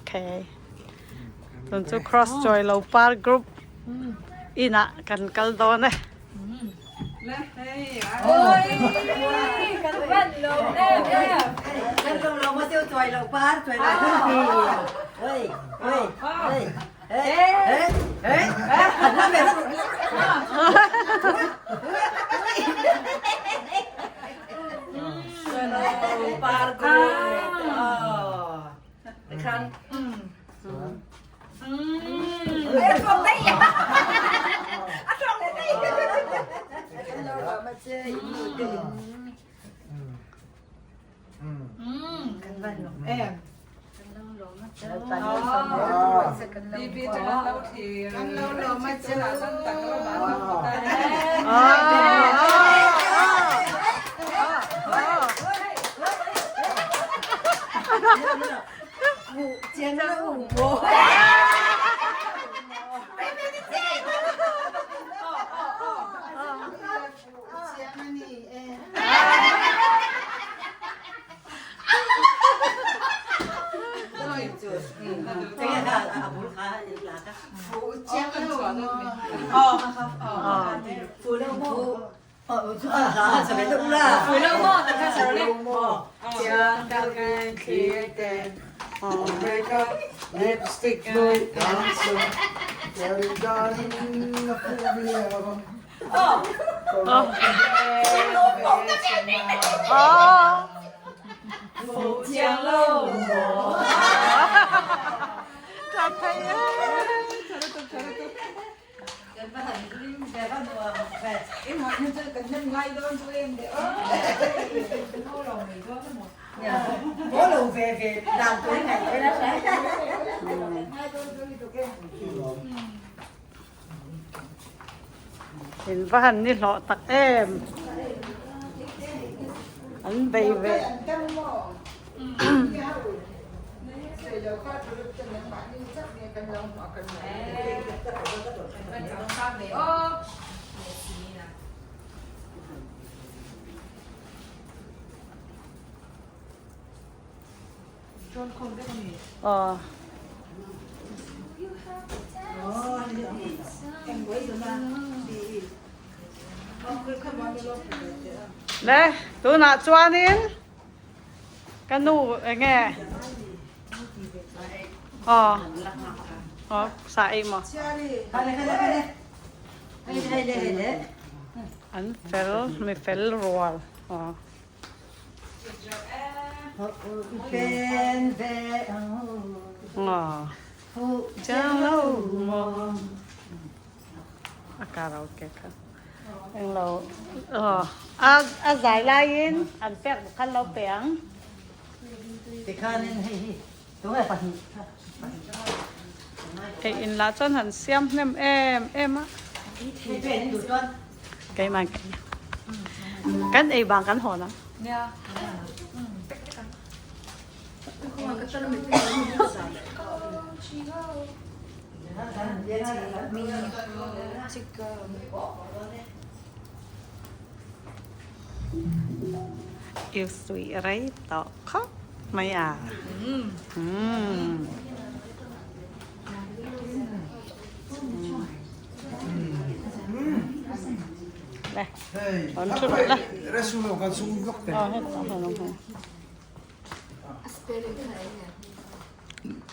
Okay. Tun chu cross chawi lo par group inah kan kal dawn e. In va han ni hlawh tak em. An bei ve. Aw. Le tunah chuanin ka nu enge aw aw sa ei maw an fel mi fel rual aw. A karaoke kha englo a zai laiin an pek khan lo pe ang. Hei in lah chuan han siam hnem em em a. Keimah kan ei bang kan hawn ang. Yêu sui rei tawh khawp mai a.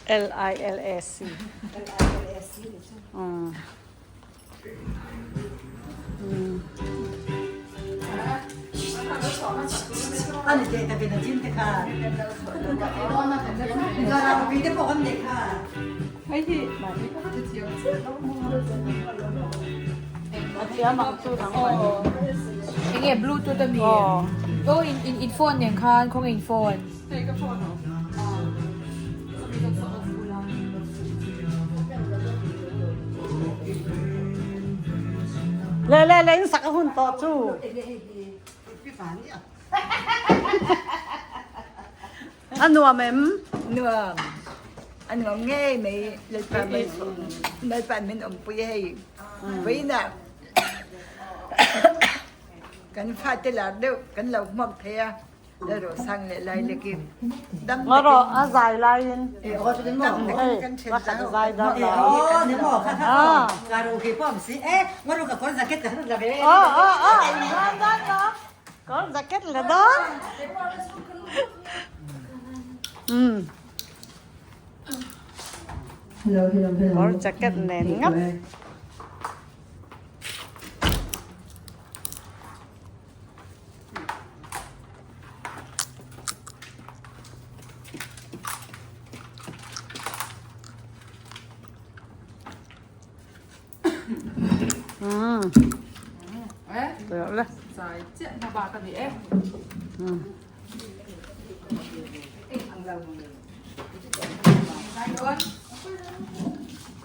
L I L A C. Enge bluetooth ami? Oh in in in phone nen khan khawnge in phone? Le le le in sak a hun tawh chu. A nuam em? Nuam. A nuam ngei mai Lalpa mai Lalpa min awmpui hei. Vawiinah kan fate lar deuh kan lo hmuak thei a. Lalrosang leh Lailekin dam Ngawrawh takin a zai laiin dam takin kan then pakhat zau zai kan dar hmuh la. Aw aw aw in dan dan lo kawr jacket la dawn. Um. Hello, hello, hello. Kawr jacket nen ngap. Um. Zai chiah hma bak a ni e.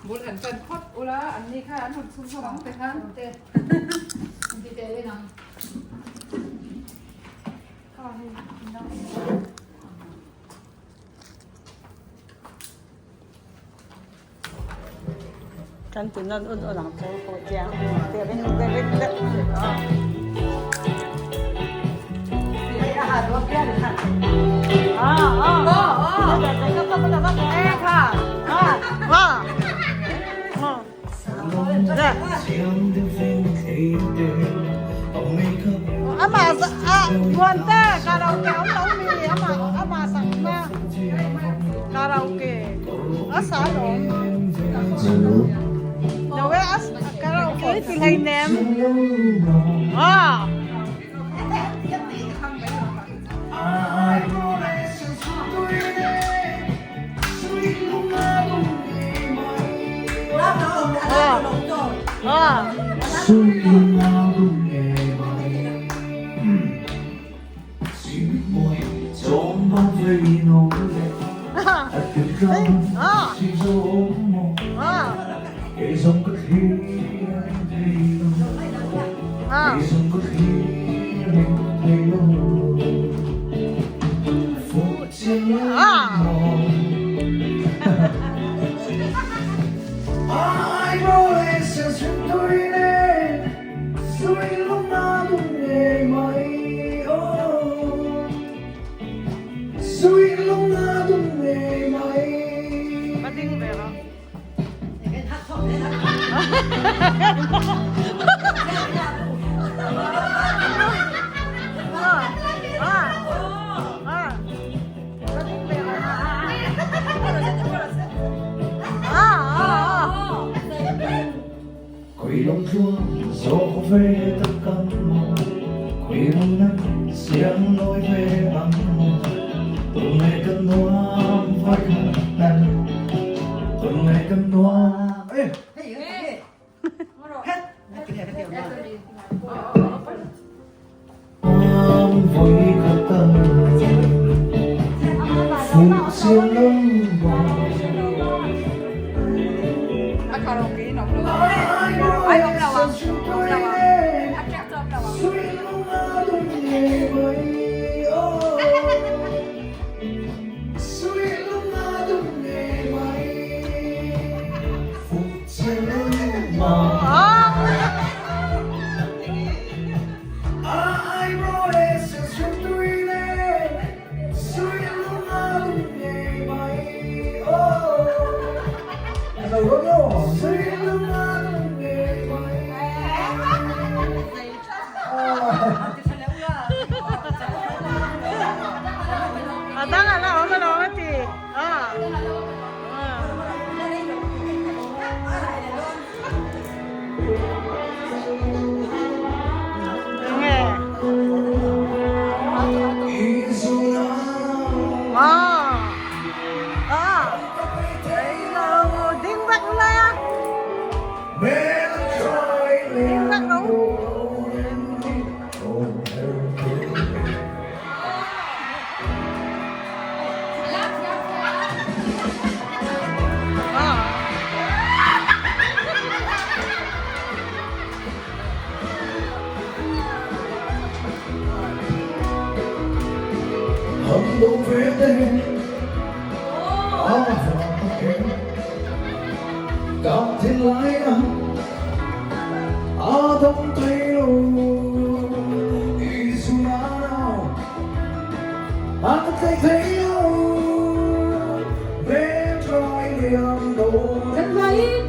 Bul han tan phawt ula an ni kha an rawn chhung ho ang te khan. Kan ti nawn un un ang chu pawh chiang ti ring ti ring deuh Amah Muante karaoke awm lo mi amah amah sakna karaoke a sa alawm lo e a karaoke hi ti hleinem ah. Va ding ve rawh. A karaoke in awm lo a. Ai awm lo a. Awm lo a. A track chu awm lo a. A dang a la awm alawm a ti. Enge? Ding vek lai a. Ding vek lo. Kan vai.